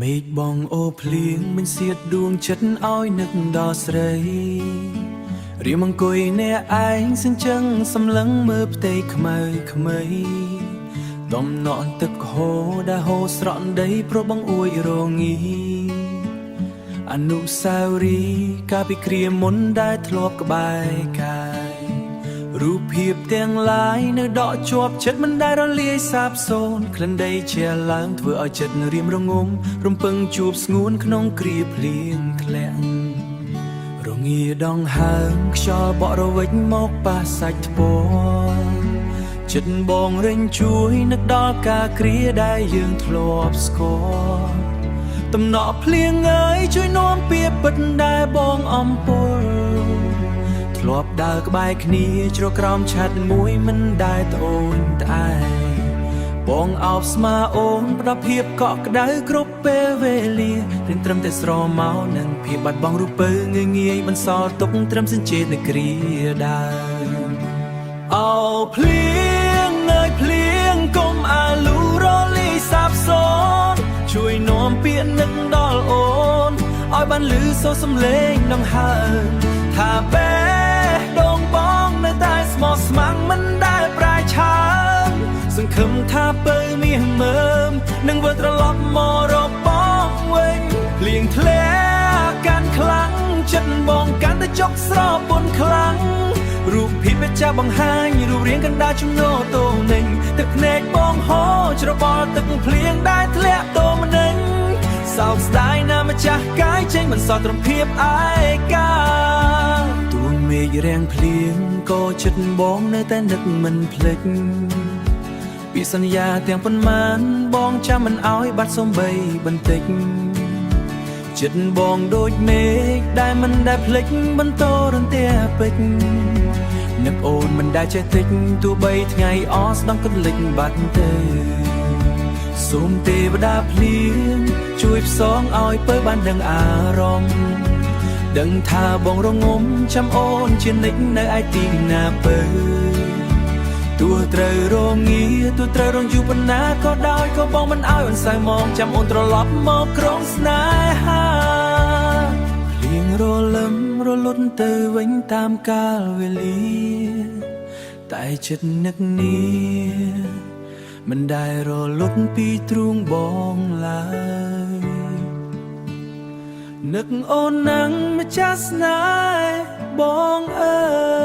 មេឃបងអូភ្លៀងមិនសៀតដួងចិត្តឲ្យនឹកដល់ស្រីរៀមអង្គុយអ្នកឯងសញ្ជឹងសម្លឹងមើលផ្ទៃខ្មៅខ្មៃតំណក់ទឹកហូរដែលហូរស្រក់ដីប្របងអួយរងីអនុស្សាវរីយ៍កាលពីគ្រាមុនដែលធ្លាប់ក្បែរកាយ រូបភាពទាំងឡាយនៅដក់ជាប់ចិត្តមិនដែលរលាយសាបសូន្យក្លិនដីជាឡើងធ្វើឲ្យចិត្តរៀមរងំរំពឹងជួបស្ងួនក្នុងគ្រាភ្លៀងធ្លាក់រងាដងហើមខ្យល់បក់រវិចមកប៉ះសាច់ថ្ពាល់ចិត្តបងរិញជួយនឹកដល់ការគ្រាដែលយើងធ្លាប់ស្គាល់តំណក់ភ្លៀងអើយជួយនាំពីពិតដែលបងអំពុល ធ្លាប់ដើរក្បែរគ្នាជ្រកក្រោមឆ័ត្រមួយមិនដែលត្អូញត្អែបងអោបស្មាអូនផ្ដល់ភាពកក់ក្ដៅគ្រប់ពេលវេលារៀនត្រឹមតែស្រមោនឹងភាពបាត់បង់រូបពៅងាយងាយបន្សល់ទុកត្រឹមសញ្ជាតិនៅគ្រាដើមអោភ្លៀងអើយភ្លៀងកុំអាលូរលាយសាបសូន្យជួយនាំពាក្យនឹកដល់អូនឲ្យបានលឺសូរសំឡេងដង្ហើមថាបេះដូងបងនៅតែស្មោះស្ម័គ្រមិនដែលប្រែឆើមសង្ឃឹមថាពៅមាសមើមនឹងវិលត្រឡប់មករកបងវិញភ្លៀងធ្លាក់កាន់ខ្លាំងចិត្តបងកាន់តែចុកស្រពន់ខ្លាំងរូបភាពវាចាស់បង្ហាញរូបរាងកណ្ដាលចំណោតូនិញទឹកភ្នែកបងហូរច្របល់ទឹកភ្លៀងដែលធ្លាក់តោមនឹងសោកស្ដាយណាម្ចាស់កាយចេញមិនសល់ត្រឹមភាពឯកាទួងមេឃរាំងភ្លៀងក៏ចិត្តបងនៅតែនឹកមិនភ្លេចពីសន្យាទាំងប៉ុន្មានបងចាំមិនអោយបាត់សំបីបន្តិចចិត្តបងដូចមេឃដែលមិនដែលភ្លេចបន្តរន្ទះពេជ្រនឹកអូនមិនដែលចេះតិចទោះបីថ្ងៃអស្ដងកលិចបាត់ទៅសូមទេវតាភ្លៀងជួយផ្សងឲ្យពៅបានដឹងអារម្មណ៍ដឹងថាបងរងំចាំអូនជានិច្ចនៅឯទីណាពៅទោះត្រូវរងាទោះត្រូវរងយូរប៉ុណ្ណាក៏ដោយក៏បងមិនឲ្យអូនសៅមកចាំអូនត្រឡប់មកក្រុងស្នេហាភ្លៀងរលឹមរលត់ទៅវិញតាមកាលវេលា តែចិត្តនឹកនីមិនដែលរលត់ពីទ្រូងបងឡើយនឹកអូននឹងម្ចាស់ស្នេហ៍បងអើ